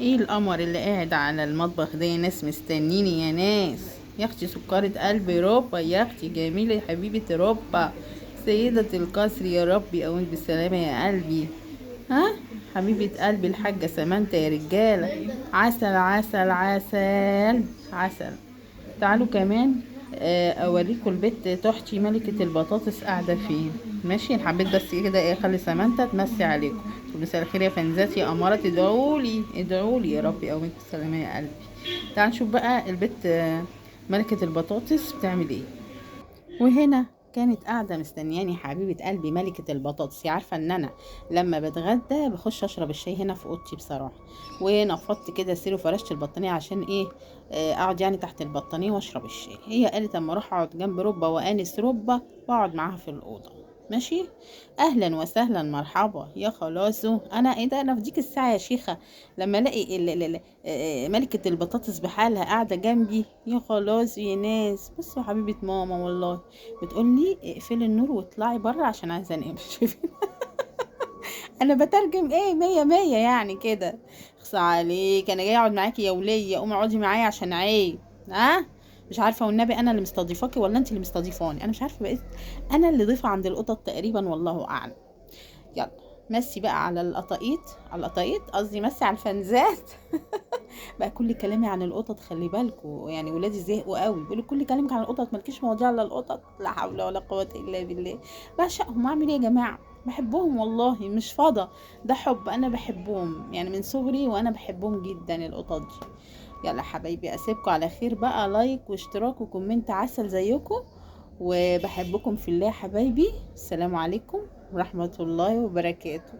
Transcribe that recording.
ايه القمر اللي قاعد على المطبخ ده يا ناس؟ مستنيني يا ناس. يا اختي سكرة قلبي ربا، يا اختي جميلة يا حبيبة ربا، سيدة القصر، يا ربي قومت بالسلامة يا قلبي. ها حبيبة قلبي الحاجة سمانتا يا رجالة، عسل عسل عسل عسل. تعالوا كمان اوريكم البت تحتي ملكة البطاطس قاعدة فين. ماشي، انا حبيت بس كده ايه اخلي سمانتا تمسي عليكم. مساء الخير يا فنزاتي يا امارات، ادعولي ادعولي يا ربي قومت بالسلامة يا قلبي. تعالوا نشوف بقى البت ملكة البطاطس بتعمل ايه. وهنا كانت قاعدة مستنياني حبيبة قلبي ملكة البطاطس. عارفة ان انا لما بتغدى بخش اشرب الشاي هنا في اوضتي بصراحة، ونفضت كده سرير وفرشت البطانية عشان ايه، اقعد تحت البطانية واشرب الشاي. هي قالت اما اروح اقعد جنب ربة وانس ربة واقعد معاها في الأوضة. ماشي، اهلا وسهلا مرحبا يا خلاصو. انا ايه ده، انا في ديك الساعة يا شيخة لما الاقي ملكة البطاطس بحالها قاعدة جنبي، يا خلاص يا ناس. بصوا يا حبيبة ماما والله بتقول لي اقفلي النور واطلعي بره عشان عايزة انام. شايفين انا بترجم ايه؟ مية مية يعني كده. اخص عليك، انا جاية اقعد معاكي يا ولية، قومي اقعدي معايا عشان عيب. ها مش عارفه والنبي انا اللي مستضيفاكي ولا انت اللي مستضيفاني؟ انا مش عارفه، بقيت انا اللي ضيفه عند القطط تقريبا، والله اعلم. يلا مسي بقى على القطاقيط، على القطاقيط قصدي مسي على الفنزات. بقى كل كلامي عن القطط، خلي بالكوا ولادي زهقوا قوي، بيقولوا كل كلامك عن القطط، مالكيش مواضيع الا القطط. لا حول ولا قوه الا بالله، بعشقهم. اعمل ايه يا جماعه؟ بحبهم والله، مش فاضه، ده حب، انا بحبهم من صغري وانا بحبهم جدا القطط دي. يلا حبايبي اسيبكم على خير بقى، like واشتراك و comment عسل زيكم، وبحبكم في الله حبايبي. السلام عليكم ورحمة الله وبركاته.